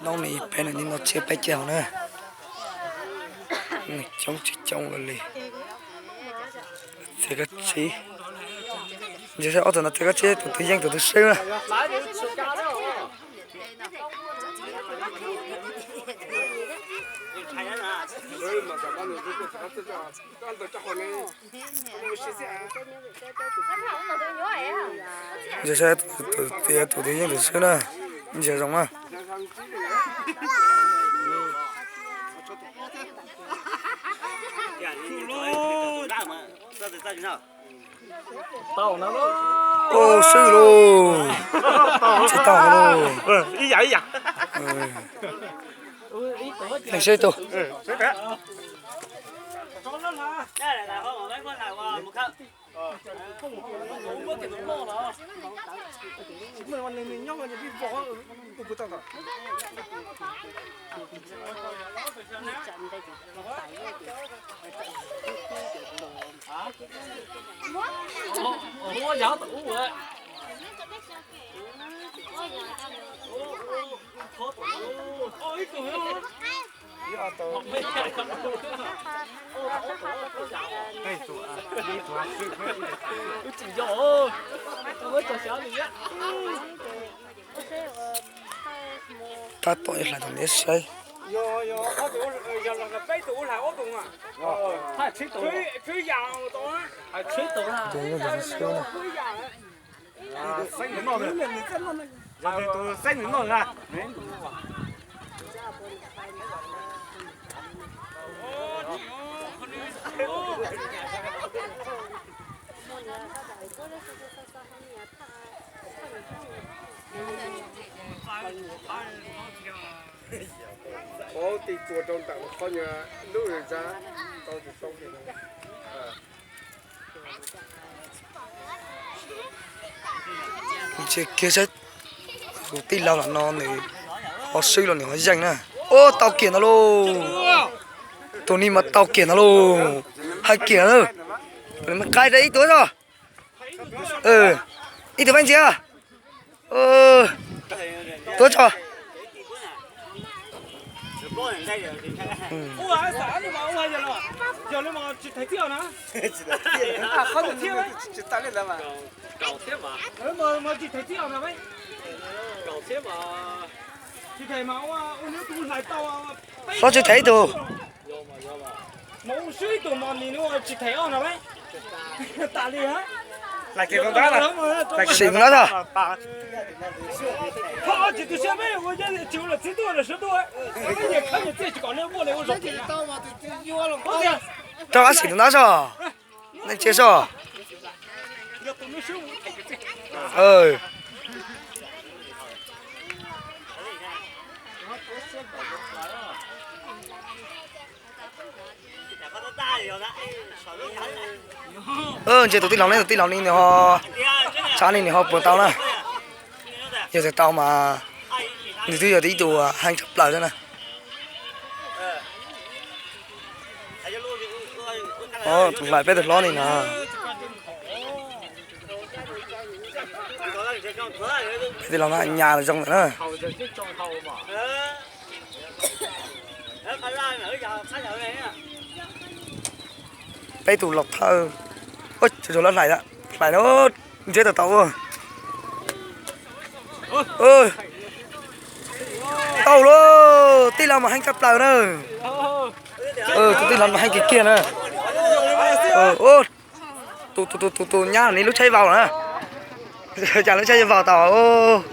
Nov nws ib peb no, nws noj tsiab peb caug na. Nws coob tsis coob ua li. Txiav kab tsib. Ntsia saib ob tug no txiav kab tsib, tus twg yeej tus twg swb na. Ntsia saib tus twg yeej tus swb na. Ntsia zoo na. Ua swb lauj. Tsis tau lauj. Ib yam ib yam. Neeg seb tus. Tab tom hlais tom neb saib. Xeeb nws noj na. Qhov tis txuas rau ntawm qhov nyuag lub zab tau tus tau. Ntsia kiag saib tus tij laug no nws ho swb los nws ho yeej na. Ua tau kiag ntawd lauj. Tus ni mas tau kiag ntawd lauj. Hais kiag na. Tus ni mas qaib rau ib tug tso. Ib tug feeb ntsia. Tuav tso. Hlob tsis them ib tug. Sim tus no tso. Rov qab sim tus no tso. Nej ntsia tso. Ntsia tus tij laug ne, tus tij laug ni nws ho, tshav ni nws ho puas tau na. Yog tsis tau mas nws twb yog ib tug heev tshaj plaws xwb na. Tus hlais peb tus hlob ni na. Peb tus hlob nyas zoo lawm na. Peb tus laus thawj. Ua, tsuas lawv hlais, hlais na, ntseb tau tau. Tau lauj, tij laug mas heev tshaj plaws na. Tus tij laug mas heev kiag kiag na. Tus, tus, tus, tus nyab ni lub tsheb vau na. Cas lub tsheb vau tau.